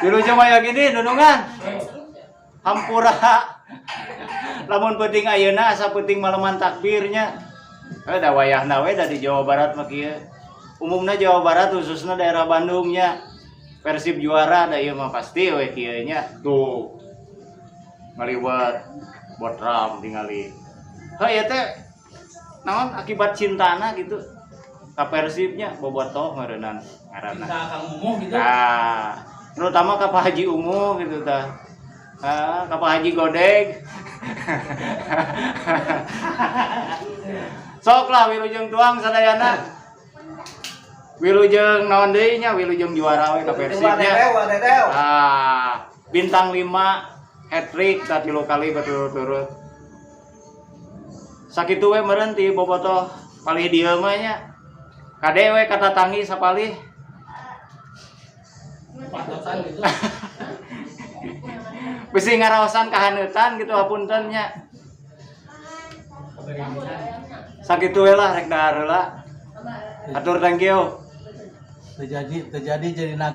Wilujeng waya gini nunungan. Hampura. Lamun penting ayeuna asa penting maleman takbirnya. Eh, da wayahna we da di Jawa Barat mah kieu. Umumna Jawa Barat, khususnya daerah Bandungnya. Persib juara da ieu mah pasti we kieu nya. Tuh. Ngaliwat botram tingali. Heuh, ieu teh naon akibat cintana gitu ka Persibnya, bobotoh meureunnan ngaranna. Cinta Kang Umuh gitu. Nah, terutama ka Pak Haji Umuh gitu tah. Ah, ka Pak Haji Godeg. Sok lah, wilujeng tuang sadayana. Wilujeng naon deui nya, wilujeng juara we ka Persibnya. Ah, bintang 5 hat trick tah, tilu kali berturut-turut. Sakitu we meureun ti bobotoh palih dieu mah nya. Kade we kata tanggi sapalih. Patosan gitu. Bisi ngaraosan kahaneutan gitu, hapunten nya. Sakitu we lah, rek dahar heula. Atur, thank you. Terjadi terjadi jadi nak.